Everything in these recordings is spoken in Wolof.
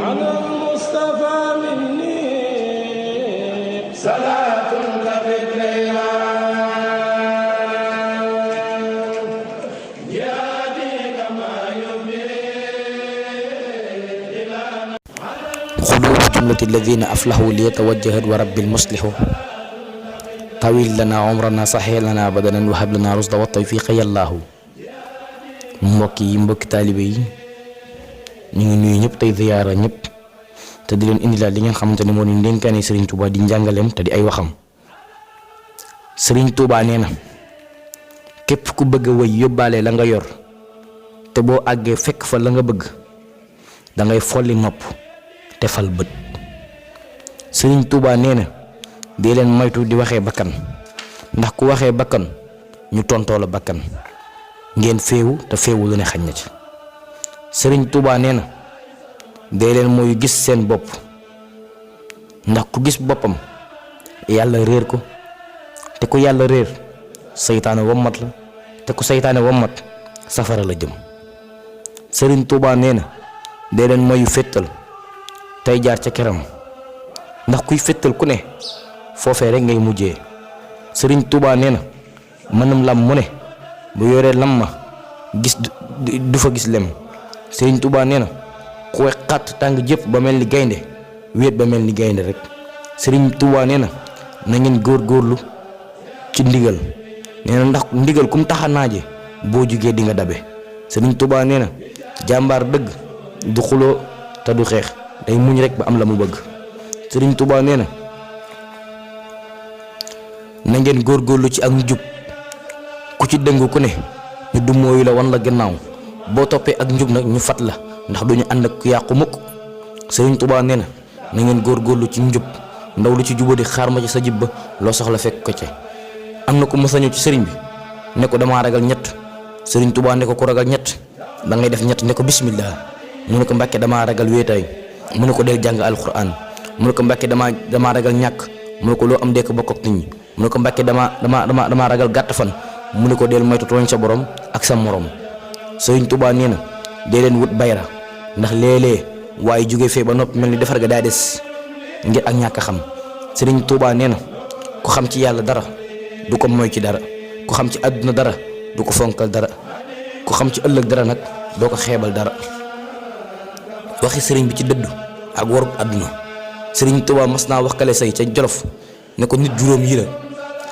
على المصطفى مني صلاة كذكرها يأتي كما يبدي خلوب جملة الذين أفلحوا ليتوجه ورب المصلح طويل لنا عمرنا صحيح لنا بدنا وهب لنا رشد والتوفيق يا الله. mbokk yi mbokki taalibe yi ñu ngi nuyu ñëpp tey ziyaara ñëpp te di leen indilaat li ngeen xamante ne moo di ndénkaane Serigne Touba di njàngaleem te di ay waxam. Serigne Touba nee na képp ku bëgg a wëy yóbbaale la nga yor te boo àggee fekk fa la nga bëgg da ngay folli nopp te fal bët. Serigne Touba nee na dee leen moytu di waxee bakkan ndax ku waxee bakkan ñu tontoo la bakkan ngeen féewu te féewu lu ne xañ na ci. Serigne Touba nee na dee leen mooy gis seen bopp ndax ku gis boppam yàlla réer ko te ku yàlla réer seytaane wommat la te ku seytaane wommat safara la jëm. Serigne Touba nee na dee leen mooy féttal tey jaar ca keram ndax kuy féttal ku ne foofee rek ngay mujjee. Serigne Touba nee na mënam lam mu ne bu yoree lam ma gis du fa gis lem. Serigne Touba nee na ku wex xàtt tàng jëpp ba mel ni gaynde wéet ba mel ni gaynde rek. Serigne Touba nee na na ngeen góorgóorlu ci ndigal nee na ndax ndigal kum taxa naaje boo jugee di nga dabe. Serigne Touba nee na jàmbaar dëgg du xuloo te du xeex day muñ rek ba am la mu bëgg. Serigne Touba nee na na ngeen góorgóorlu ci ak njub ku ci dëng ku ne ñu du mooyu la wan la gannaaw boo toppee ak njub nag ñu fat la ndax duñu ànd ak yàqu mukk. Serigne Touba nee na na ngeen góorgóorlu ci njub ndaw lu ci jubadi xaar ma ci sa jib ba loo soxla fekk ko ca. am na ko mës a ñëw ci sëriñ bi ne ko damaa ragal ñett. Serigne Touba ne ko ku ragal ñett da ngay def ñett ne ko bismillah. mu ne ko Mbàkke damaa ragal wéetaay mu ne ko del jàng alquran. mu ne ko Mbàkke damaa ragal ñàkk mu ne ko loo am dee ko bokk ak nit ñi. mu ne ko Mbàkke damaa ragal gàtt fan mu ne ko del moytu tooñ sa borom ak sa morom. Serigne Touba nee na dee leen wut bayra ndax léeg-léeg waaye jóge fee ba noppi mel ni defar ga daa des ngir ak ñàkk xam. Serigne Touba nee na ku xam ci yàlla dara du ko moy ci dara ku xam ci àdduna dara du ko fonkal dara ku xam ci ëllëg dara nag doo ko xeebal dara. waxi sëriñ bi ci dëddu ak warub àdduna. Serigne Touba mas naa wax kale say ca Jolof ne ko nit juróom yi la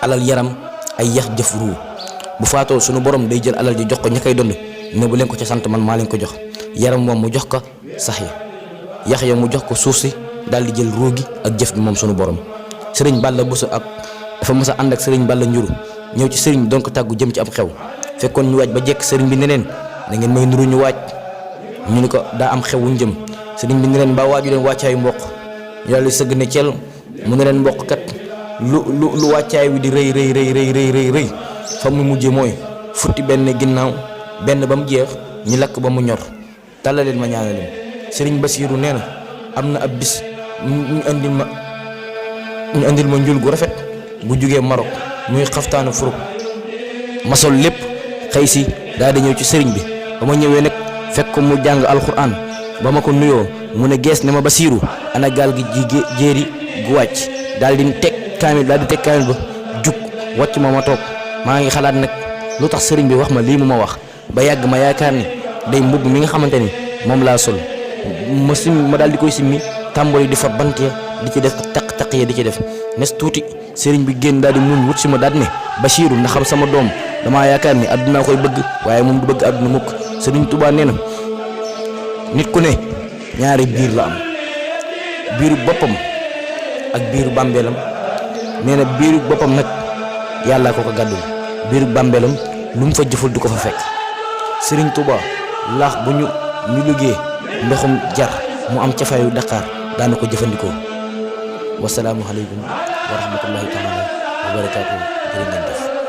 alal yaram ay yax jëf ruu bu faatoo sunu borom day jël alal ji jox ko ña koy dond ne bu leen ko ca sant man maa leen ko jox. yaram moom mu jox ko sax ya yax ya mu jox ko suuf si daal di jël ruu gi ak jëf gi moom sunu borom. Serigne Balla Bousso ak dafa mës a ànd ak Serigne Balla Njuru ñëw ci Serigne donc tàggu jëm ci am xew fekkoon ñu waaj ba jekk Serigne bi ne leen da ngeen may nuru ñu waaj ñu ni ko daa am xew wuñ jëm. Serigne bi ne leen mbaa waaju leen wàccaayu mboq ñu daal di sëgg ne ceel mu ne leen mboq kat lu wàccaay wi di rëy fa mu mujjee mooy futti benn ginnaaw benn ba mu jeex ñu lakk ba mu ñor tàllaleen ma ñaanal leen. Serigne Bassirou nee na am na ab bis ñu andil ma njul gu rafet bu jugee Maroc muy xaftaanu furuk ma sol lépp xëy si daal di ñëw ci sëriñ bi ba ma ñëwee nag fekk ko mu jàng alxuraan ba ma ko nuyoo mu ne gees ne ma Bassirou ana gaal gi jéeri gu wàcc daal di teg kaamil ba jug wàcc ma toog maa ngi xalaat nag lu tax sëriñ bi wax ma lii mu ma wax ba yàgg ma yaakaar ni day mbubb mi nga xamante ni moom laa sol ma daal di koy simmi tàmbali di fa bant ya di ci def ak taq ya di ci def nes tuuti sëriñ bi génn daal di muñ wut si ma daal ne Bassirou ndax xam sama doom damaa yaakaar ni àdduna koy bëgg waaye moom du bëgg àdduna mukk. Serigne Touba nee na nit ku ne ñaari biir la am biiru boppam ak biiru bàmbeelam. nee na biiru boppam nag yàllaa ko gàddul biiru bàmbeelam lu mu fa jëful du ko fa fekk. Serigne Touba laax bu ñu liggéey ndoxum jar mu am cafaayu Dakar daana ko jëfandikoo. wasalaamu aleykum wa rahmatullahi taala wa barakaatu. jërë ngeen def.